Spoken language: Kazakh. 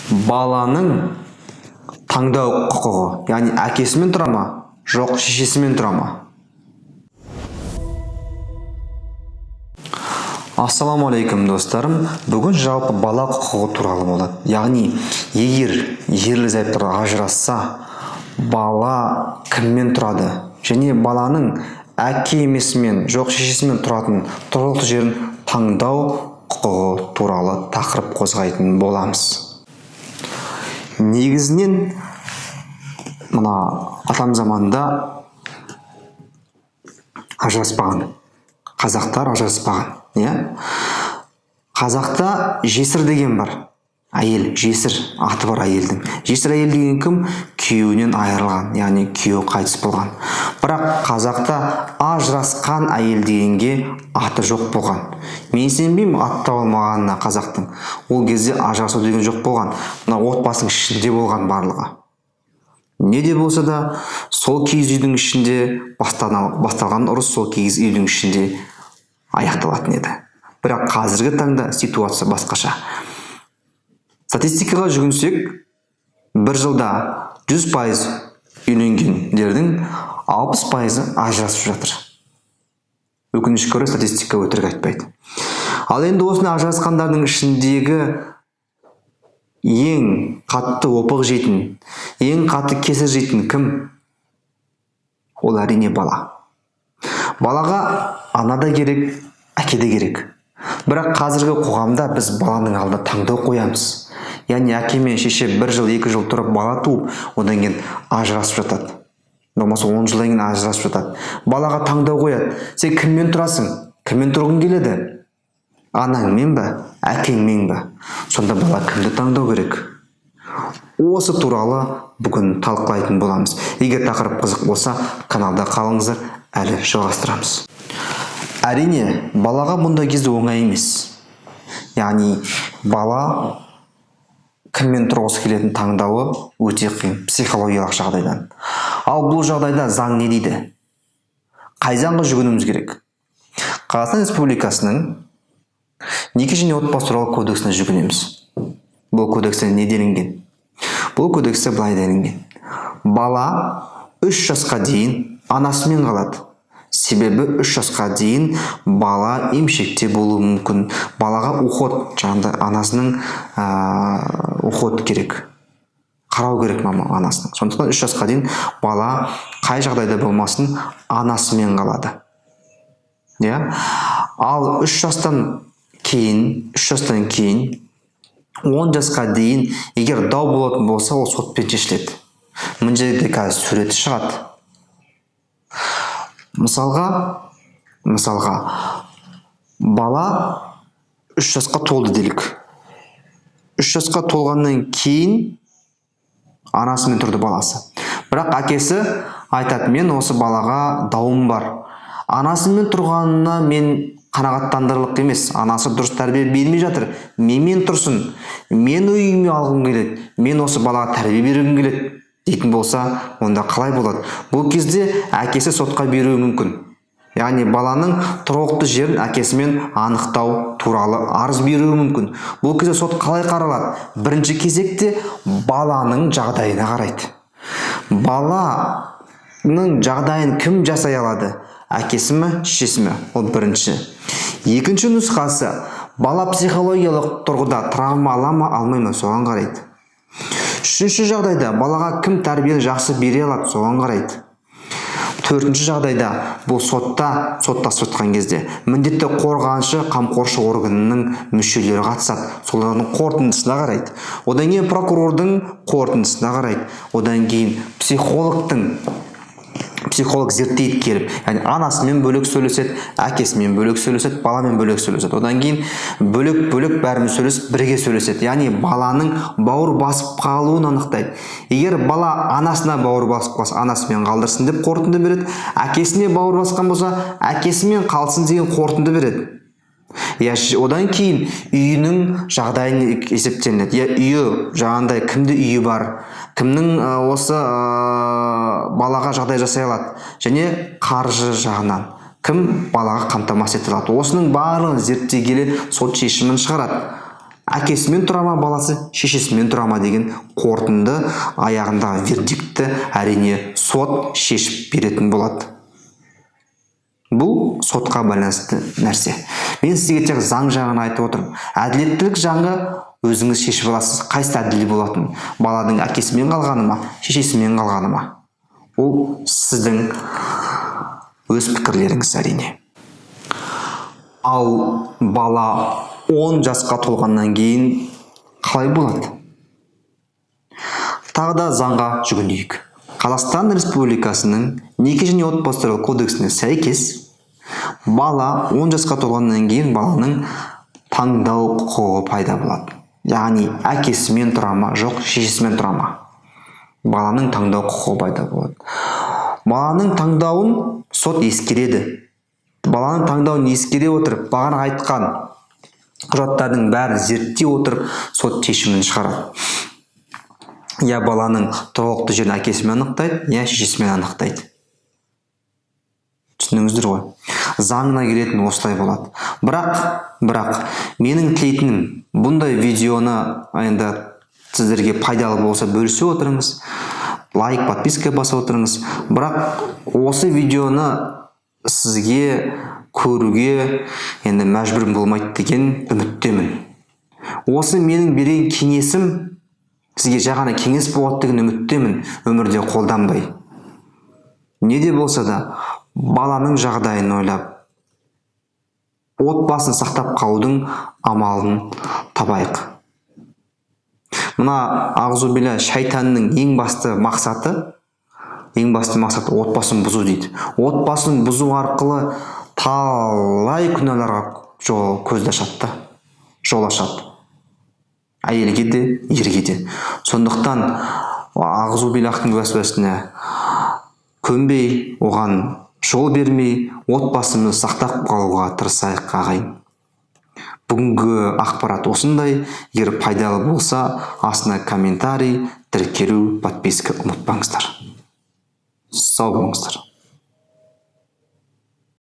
Баланың таңдау құқығы, яғни әкесімен тұра ма, жоқ шешесімен тұра ма? Ассалаумағалейкум, достарым. Бүгін жалпы бала құқығы туралы болады. Яғни егер ерлі зайыптылар ажырасса, бала кіммен тұрады және баланың әке емесімен, жоқ шешесімен тұратын тұрғылықты жерін таңдау құқығы туралы тақырып қозғайтын боламыз. Негізінен мына атам заманында ажыраспаған қазақтар, ажыраспаған, иә. Қазақта жесір деген бар, әйел, жесір аты бар әйелдің. Жесір әйел деген кім? Күйеуінен айырылған, яғни күйеуі қайтыс болған. Бірақ қазақта ажырасқан әйел дегенге аты жоқ болған. Мен сенбеймін ат таба алмағанына қазақтың. Ол кезде ажырасу деген жоқ болған, мына отбасының ішінде болған барлығы. Не де болса да, сол киіз үйдің ішінде басталған ұрыс сол киіз үйдің ішінде аяқталатын еді. Бірақ қазіргі таңда ситуация басқаша. Статистикаға жүгінсек, бір жылда 100% үйленгендердің 60%-ы ажырасып жатыр. Өкінішке орай, статистика өтірік айтпайды. Ал енді осыны ажырасқандардың ішіндегі ең қатты опық жейтін, ең қатты кесір жейтін кім? Ол, әрине, бала. Балаға ана да керек, әке де керек. Бірақ қазіргі қоғамда біз баланың алдына таңдау қоямыз. Яғни әке мен шеше бір жыл, 2 жыл тұрып, бала туып, одан кейін ажырасып жатады, болмаса 10 жылдан кейін ажырасып жатады. Балаға таңдау қояды: сен кіммен тұрасың, кіммен тұрғың келеді, анаңмен ба, әкеңмен ба? Сонда бала кімді таңдау керек? Осы туралы бүгін талқылайтын боламыз. Егер тақырып қызық болса, каналда қалыңыздар, әлі жалғастырамыз. Әрине, балаға бұндай кезде оңай емес. Яғни бала кіммен тұрғысы келетін таңдауы өте қиын психологиялық жағдайдан. Ал бұл жағдайда заң не дейді? Қай заңға жүгінуіміз керек? Қазақстан Республикасының Неке және отбасы туралы кодексіне жүгінеміз. Бұл кодексте не делінген? Бұл кодексте былай делінген: бала 3 жасқа дейін анасымен қалады. Себебі 3 жасқа дейін бала емшекте болуы мүмкін. Балаға уход, жаңағыдай анасының уход керек, қарау керек мама, анасының. Сондықтан 3 жасқа дейін бала қай жағдайда болмасын анасымен қалады, иә. Ал 3 жастан кейін 10 жасқа дейін егер дау болатын болса, ол сотпен шешіледі. Мына жерде қазір суреті шығады. Мысалға, бала 3 жасқа толды делік. 3 жасқа толғаннан кейін анасымен тұрды баласы. Бірақ әкесі айтады: «Мен осы балаға дауым бар, анасымен тұрғанына мен қанағаттандырарлық емес, анасы дұрыс тәрбие бермей жатыр, менімен тұрсын, мен үйіме алғым келеді, мен осы балаға тәрбие бергім келеді», — дейтін болса, онда қалай болады? Бұл кезде әкесі сотқа беруі мүмкін. Яғни баланың тұрғылықты жерін әкесімен анықтау туралы арыз беруі мүмкін. Бұл кезде сот қалай қаралады? Бірінші кезекте баланың жағдайына қарайды. Баланың жағдайын кім жасай алады, әкесі ме, шешесі ме? Ол бірінші. Екінші нұсқасы: бала психологиялық тұрғыда травма ала ма, алмай ма, соған қарайды. Үшінші жағдайда балаға кім тәрбиені жақсы бере алады, соған қарайды. Төртінші жағдайда бұл сотта соттасып жатқан кезде міндетті қорғаншы, қамқоршы органының мүшелері қатысады, солардың қорытындысына қарайды. Одан кейін прокурордың қорытындысына қарайды. Одан кейін психолог зерттейді келіп. Яғни анасымен бөлек сөйлеседі, әкесімен бөлек сөйлеседі, баламен бөлек сөйлеседі. Одан кейін бөлек бөлек бәрімен сөйлесіп, бірге сөйлеседі. Яғни баланың бауыр басып қалуын анықтайды. Егер бала анасына бауыр басып қалса, анасымен қалдырсын деп қорытынды береді. Әкесіне бауыр басқан болса, әкесімен қалсын деген қорытынды береді. Иә, одан кейін үйінің жағдайын есептелінеді, иә. Үйі жаңағындай, кімде үйі бар, кімнің осы балаға жағдай жасай алады және қаржы жағынан кім балаға қамтамасыз ете алады, осының барлығын зерттей келе сот шешімін шығарады. Әкесімен тұра ма баласы, шешесімен тұра ма деген қорытынды аяғындағы вердиктті, әрине, сот шешіп беретін болады. Бұл сотқа байланысты нәрсе. Мен сізге тек заң жағын айтып отырмын. Әділеттілік жағы өзіңіз шешіп аласыз, қайсысы әділ болатын: баланың әкесімен қалғаны ма, шешесімен қалғаны ма. Ол сіздің өз пікірлеріңіз, әрине. Ал бала 10 жасқа толғаннан кейін қалай болады? Тағы да заңға жүгінейік. Қазақстан Республикасының Неке және отбасы туралы кодексіне сәйкес, бала 10 жасқа толғаннан кейін баланың таңдау құқығы пайда болады. Яғни әкесімен тұра ма, жоқ, шешесімен тұра ма, баланың таңдау құқығы пайда болады. Баланың таңдауын сот ескереді. Баланың таңдауын ескере отырып, бағана айтқан құжаттардың бәрін зерттей отырып, сот шешімін шығарады. Я баланың тұрғылықты жерін әкесімен анықтайды, я шешесімен анықтайды. Түсіндіңіздер ғой, заңына келетін осылай болады. Бірақ менің тілейтінім, бұндай видеоны енді сіздерге пайдалы болса, бөлісе отырыңыз, лайк, подписка басып отырыңыз. Бірақ осы видеоны сізге көруге енді мәжбүр болмайды деген үміттемін. Осы менің берген кеңесім сізге жай ғана кеңес болады деген үміттемін, өмірде қолданбай. Не де болса да баланың жағдайын ойлап, отбасын сақтап қалудың амалын табайық. Мына ағзубилля шайтанның ең басты мақсаты отбасын бұзу дейді. Отбасын бұзу арқылы талай күнәларға жол көзді ашады да, жол ашады әйелге де, ерге де. Сондықтан ағзубиллахтың уәсуәсіне көнбей, оған жол бермей, отбасымызды сақтап қалуға тырысайық, ағайын. Бүгінгі ақпарат осындай. Егер пайдалы болса, астына комментарий, тіркелу, подписка ұмытпаңыздар. Сау болыңыздар.